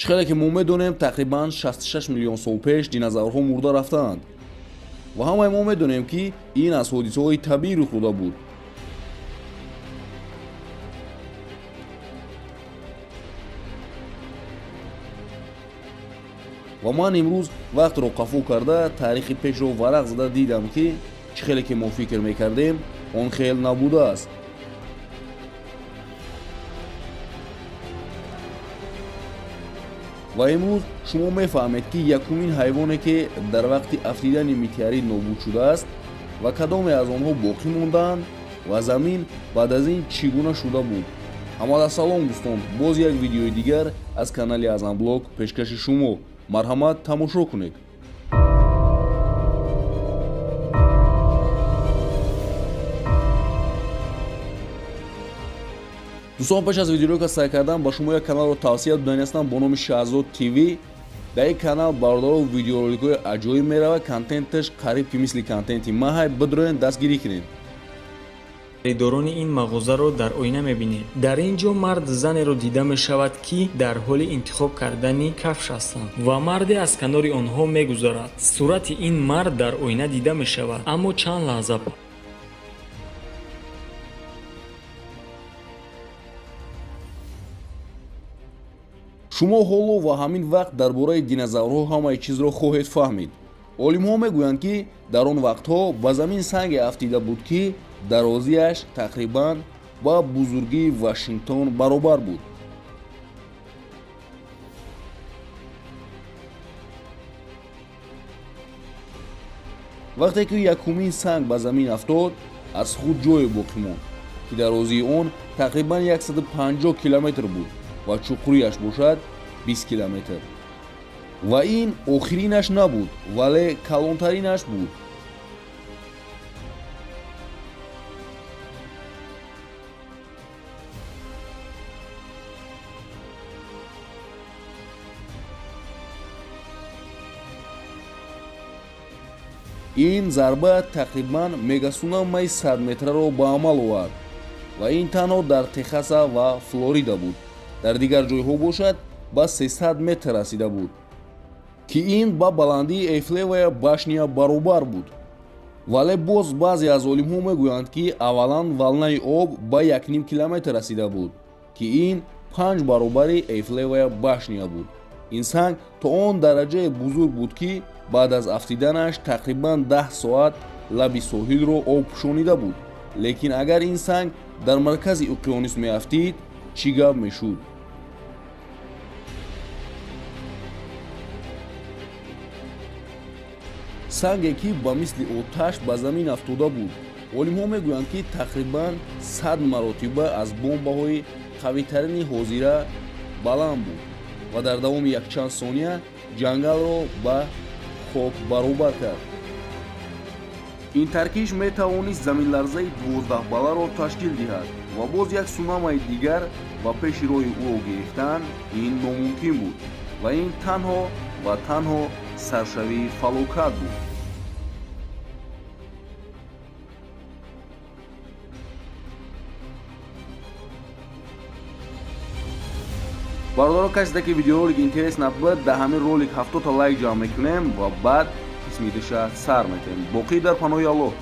Чӣ хеле ки мо медонем, тақрибан 66 миллион сол пеш динозаврҳо мурда рафтаанд ва ҳамаи мо медонем, ки ин аз ҳодисаҳои табиӣ рух дода буд. Ва ман имрӯз вақтро қафо карда таърихи пешро варақ зада дидам, ки чӣ хеле ки мо фикр мекардем, он хел набудааст. Ва имрӯз шумо мефаҳмед, ки якумин ҳайвоне, ки дар вақти афтидани метеорит нобуд шудааст ва кадоме аз онҳо боқӣ мондаанд ва замин баъд аз ин чӣ гуна шуда буд. Ҳамада салом, дӯстон, боз як видеои дигар аз канали Азамблог пешкаши шумо. Марҳамат, тамошо кунед. Дӯстон, пеш аз видеоролика сар кардан ба шумо як каналро тавсия додани ҳастам бо номи Шаҳзод ТВ. Дар ин канал бародаро видеороликҳои аҷоиб меравад, контенташ қариб ки мисли контенти маҳай. Бидроен, дастгирӣ кунед. Харидорони ин мағозаро дар оина мебинед. Дар ин ҷо мард занеро дида мешавад, ки дар ҳоли интихоб кардани кафш ҳастанд ва марде аз канори онҳо мегузарад. Сурати ин мард дар оина дида мешавад, аммо чанд лаҳза шумо ҳоло ва ҳамин вақт дар бораи динозаврҳо ҳамаи чизро хоҳед фаҳмид. Олимҳо мегӯянд, ки дар он вақтҳо ба замин санге афтида буд, ки дарозиаш тақрибан ба бузургии Вашингтон баробар буд. Вақте ки якумин санг ба замин афтод, аз худ ҷое боқӣ монд, ки дарозии он тақрибан 150 километр буд ва чуқурияш бошад 20 километр. Ва ин охиринаш набуд, вале калонтаринаш буд. Ин зарба тақрибан мегасунамаи 100 метраро ба амал овард ва ин танҳо дар Техаса ва Флорида буд. Дар дигар ҷойҳо бошад ба 300 метр расида буд, ки ин ба баландии Эйфелевая башня баробар буд. Вале боз баъзе аз олимҳо мегӯянд, ки аввалан волнаи об ба 1,5 километр расида буд, ки ин 5 баробари Эйфелевая башня буд. Ин санг то он дараҷае бузург буд, ки баъд аз афтиданаш тақрибан 10 соат лаби соҳилро об пӯшонида буд. Лекин агар ин санг дар маркази уқёнус меафтид, чӣ гап мешуд? Санге, ки ба мисли оташ ба замин афтода буд, олимҳо мегӯянд, ки тақрибан 100 маротиба аз бомбаҳои қавитарини ҳозира баланд буд ва дар давоми якчанд сония ҷангалро ба хок баробар кард. Ин таркиш метавонист заминларзаи 12 балларо ташкил диҳад ва боз як сунамаи дигар ба пеши роҳи ӯро гирифтан ин номумкин буд ва ин танҳо ва танҳо саршавии фалокат буд. Бародаро, касе ки видеоролик интерес набуд, дар ҳамин ролик 70 лайк ҷамъ мекунем ва баъд қисми душа сар метем. Боқӣ дар паноҳи Аллоҳ.